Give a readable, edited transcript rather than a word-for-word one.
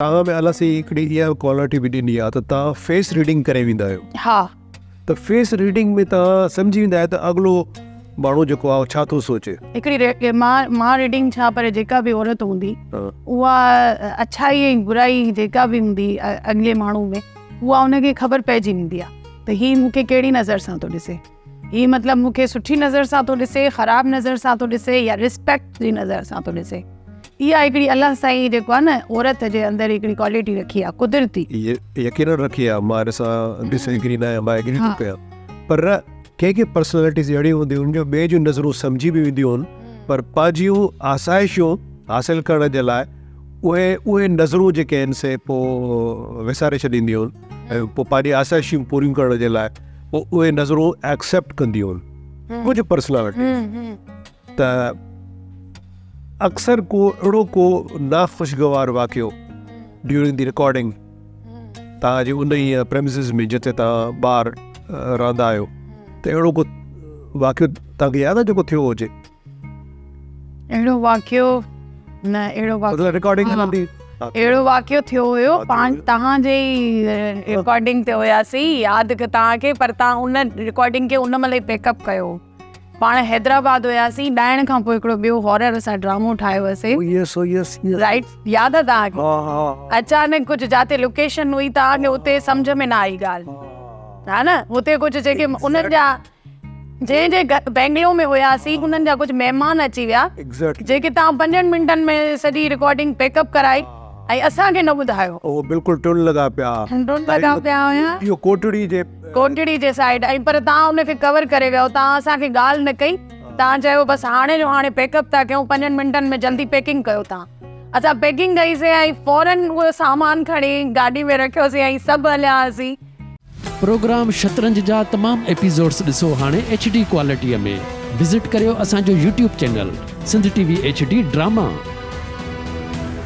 توهان ۾ الله سائين هڪڙي اها ڪوالٽي به ڏني آهي ته توهان فيس ريڊنگ ڪري ويندا آهيو. ها. ته فيس ريڊنگ ۾ توهان سمجهي ويندا آهيو ته اڳلو ماڻهو جيڪو آهي ڇا ٿو سوچي. هڪڙي مان مان ريڊنگ ڇا پر جيڪا به عورت هوندي اها اڇائي ۽ برائي جيڪا به هوندي اڳلي ماڻهو ۾ اها ان کي خبر پئجي ويندي آهي ته هي مون کي ڪهڙي نظر سان ٿو ڏسي. هي مطلب مون کي سٺي نظر سان ٿو ڏسي، خراب نظر سان ٿو ڏسي يا ريسپيڪٽ جي نظر سان ٿو ڏسي. اها هڪڙي الله سائين جيڪو آهي نه عورت جي اندر هڪڙي ڪوالٽي رکي آهي قدرتي. يقينن رکي آهي مان ان سان ڊس ايگري نه آهيان مان ايگري ٿو ڪيان پر ڪي ڪي پرسنالٽيز اهڙيون هونديون آهن جو ٻئي جون نظرون سمجهي به وينديون آهن پر پنهنجيون آسائشون حاصل ڪرڻ جي لاء اهي اهي نظرون جيڪي آهن سي پوء وساري ڇڏينديون آهن ۽ پوء پنهنجي آسائشون پوريون ڪرڻ جي لاء پوء اهي نظرون ايڪسيپٽ ڪنديون آهن ڪجهه پرسنالٽيز ته اڪثر ڪو اهڙو ڪو ناخوشگوار واقعو ڊيورنگ the recording توهان جي ان ئي پريمسز ۾ جتي توهان ٻار رهندا آهيو ته اهڙو ڪو واقعو توهان کي ياد آهي جيڪو ٿيو هجي؟ اهڙو واقعو نه اهڙو واقعو رڪارڊنگ هلندي اهڙو واقعو ٿيو هيو پاڻ توهان جي ئي رڪارڊنگ تي هياسين ياد توهان کي پر توهان ان رڪارڊنگ کي ان مهل ئي پيڪ اپ ڪيو پاڻ حيدرآباد هياسين ڏائڻ کان پوء هڪڙو ٻيو هارر اسان ڊرامو ٺاهيو هيوسين يس يس رائٽ ياد آ توهان کي ها اچانڪ ڪجهه جاتي لوڪيشن هئي توهان کي اتي سمجهه ۾ نه آئي ڳالهه ها نه اتي ڪجهه جيڪي انهن جا جنهن جي بينگلو ۾ هياسين انهن جا ڪجهه مهمان اچي ويا جيڪي توهان پنجن منٽن ۾ سڄي رڪارڊنگ پيڪ اپ ڪرائي ۽ اسان کي نه ٻڌايو. اهو بلڪل ٽن لڳا پيا. ٽن لڳا پيا هيا. اهو ڪوٽڙي جي. ڪوٽڙي جي سائيڊ ۽ پر توهان ان کي ڪور ڪري ويا توهان اسان کي ڳالهه نه ڪئي توهان چيو بس هاڻي جو هاڻي پيڪ اپ ٿا ڪيون پنجن منٽن ۾ جلدي پيڪنگ ڪيو توهان اسان پيڪنگ ڪئي سي ۽ فورن اهو سامان کڻي گاڏي ۾ رکيوسين ۽ سڀ هليا هئاسين. پروگرام شطرنج جا تمام ايپيسوڊس ڏسو هاڻي ايڇ ڊي ڪوالٽيء ۾ وزٽ ڪريو اسان جو YouTube channel Sindh T V H D drama.